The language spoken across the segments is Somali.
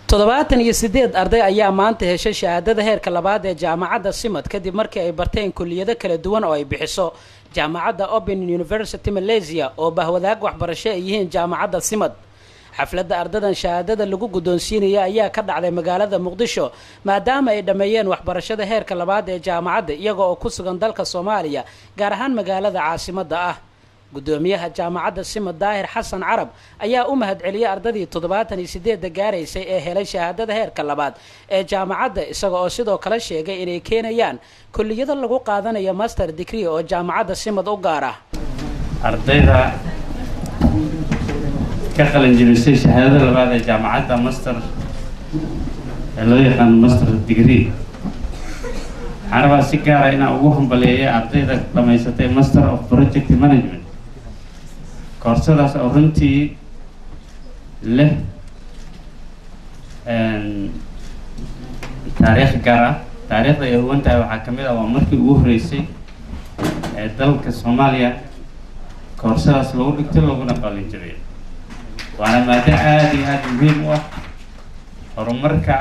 78 arday ayaa maanta heshay shahaadada heerka labaad ee jaamacadda Simad, kadib markii ay barteen kulliyado kala duwan oo ay bixiso jaamacadda Open University Malaysia, oo bahwadaag waxbarasho ay yihiin jaamacadda Simad. Xafladda ardadan shahaadada lagu guddoonsiinaya ayaa ka dhacday magaalada Muqdisho, maadaama ay dhammeeyeen waxbarashada heerka labaad ee jaamacadda iyaga oo ku sugan dalka Soomaaliya, gaar ahaan magaalada caasimadda ah. Guddoomiyaha jaamacadda Simad, Daahir Xasan Carab, ayaa u mahadceliyey ardadii 78-da gaaraysay ee helay shahaadada heerka labaad ee jaamacadda, isaga oo sidoo kale sheegay inay keenayaan kulliyado lagu qaadanayo master degree oo jaamacadda Simad u gaar ah. Ardayda ka qalin jebisay shahaadada labaad ee jaamacadda, master ee loo yaqaano master degree, waxaan rabaa si gaara inaan ugu hambaliyeeyo ardayda dhamaysatay Master of Project Management, koorsadaas oo runtii leh taariikh gaar ah. Taariikhda ay huwan tahay waxaa ka mid ah, waa markii ugu horreysay ee dalka Soomaaliya koorsadaas lagu dhigto laguna qalin jabiyo, waana maado aada iyo aada muhiim u ah horumarka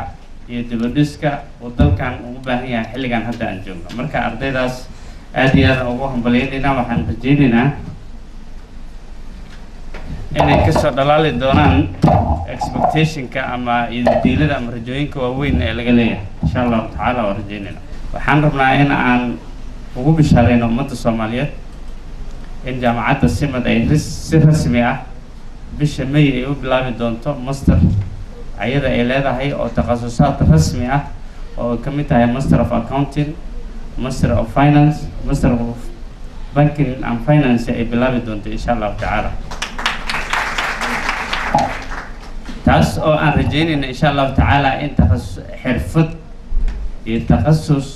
iyo dibadhiska uu dalkan ugu baahan yahay xilligan hadda aan joogno. Marka ardaydaas aada iyo aad ugu hambaliyaynaynaa. Waxaan rajaynaynaa inay kasoo dhalaali doonaan expectationka ama diilada ama rajooyinka waaweyn ee laga leeyahay, insha Allahu tacaala waa rajaynayna. Waxaan rabnaa in aan ugu bishaareyno ummadda Soomaaliyeed in jaamacadda Simad ay si rasmi ah bisha May ay u bilaabi doonto master ayada ay leedahay oo takhasusaad rasmi ah, oo ay ka mid tahay Master of Accounting, Master of Finance, Master of Banking and Finance, ay bilaabi doonto insha Allahu tacaala, taas oo aan rajeynayna insha Allahu tacaala in takhasus, xirfad iyo takhasus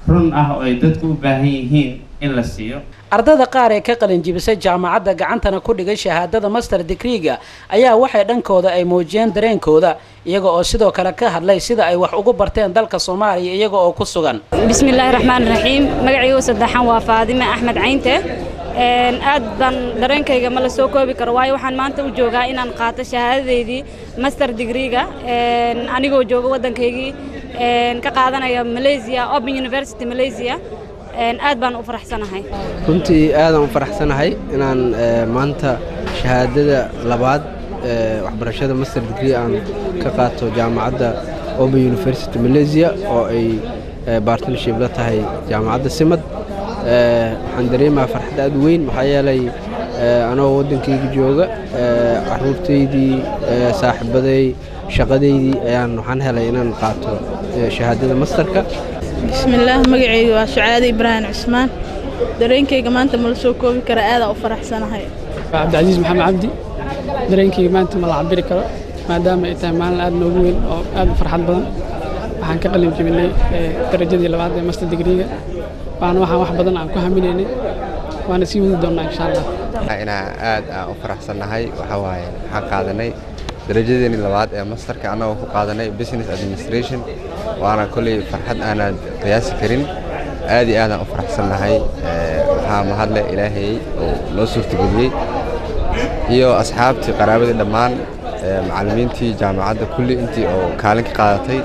run ah oo ay dadku u baahan yihiin in la siiyo. Ardayda qaar ee ka qalin jibisay jaamacadda, gacantana ku dhigay shahaadada master degreega, ayaa waxay dhankooda ay muujiyeen dareenkooda, iyaga oo sidoo kale ka hadlay sida ay wax ugu barteen dalka Soomaaliya iyaga oo ku sugan. Bismillaahi raxmaan raxiim. Magacaygu saddexan waa Faadime Axmed Caynte. Aad baan dareenkayga ma la soo koobi karo, waayo waxaan maanta u joogaa inaan qaato shahaadadeydii master degreega anigoo jooga waddankaygii, ka qaadanaya Malaysia, Open University Malaysia. Aad baan u faraxsanahay. Runtii aadaan u faraxsanahay inaan maanta shahaadada labaad waxbarashada master degree aan ka qaato jaamacadda Open University Malaysia, oo ay partnership la tahay jaamacadda Simad. Waxaan dareemayaa farxad aad u weyn, maxaa yeelay anoo waddankayga jooga, caruurtaydii, saaxiibaday, shaqadaydii, ayaan waxaan helay inaan qaato shahaadada masterka. Bismillaah, magacayga waa Sucaade Ibraahim Cusmaan. Dareenkayga maanta ma la soo koobi kara, aadaa u faraxsanahay. Cabdicasiis Maxamed Cabdi. Dareenkayga maanta ma la cabiri karo, maadaama ay tahay maalin aad noogu weyn oo aad u farxad badan. Waxaan ka qalin jebinay darajadii labaad ee master degreega, waana waxaan wax badan aan ku haminaynay, waana sii wadi doonnaa insha Allah. Inaa aad aan u faraxsannahay waxaa waaye waxaan qaadanay darajadeennii labaad ee masterka, annagoo ku qaadanay business administration, waana kolley farxad aanaad qiyaasi karin. Aad iyo aadaan u faraxsannahay. Waxaa mahadle Ilaahay oo noo suurtageliyey, iyo asxaabtii, qaraabadii, dhammaan macallimiintii jaamacadda, kulli intii oo kaalin ka qaadatay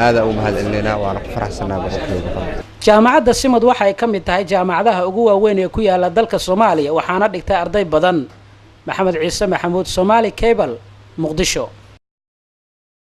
aadaa ugu mahad celinaynaa, waana ku faraxsannaa 100%. Jaamacadda Simad waxay ka mid tahay jaamacadaha ugu waaweyn ee ku yaala dalka Soomaaliya, waxaana dhigtay arday badan. Maxamed Ciise Maxamuud, Somaali Cable, Muqdisho.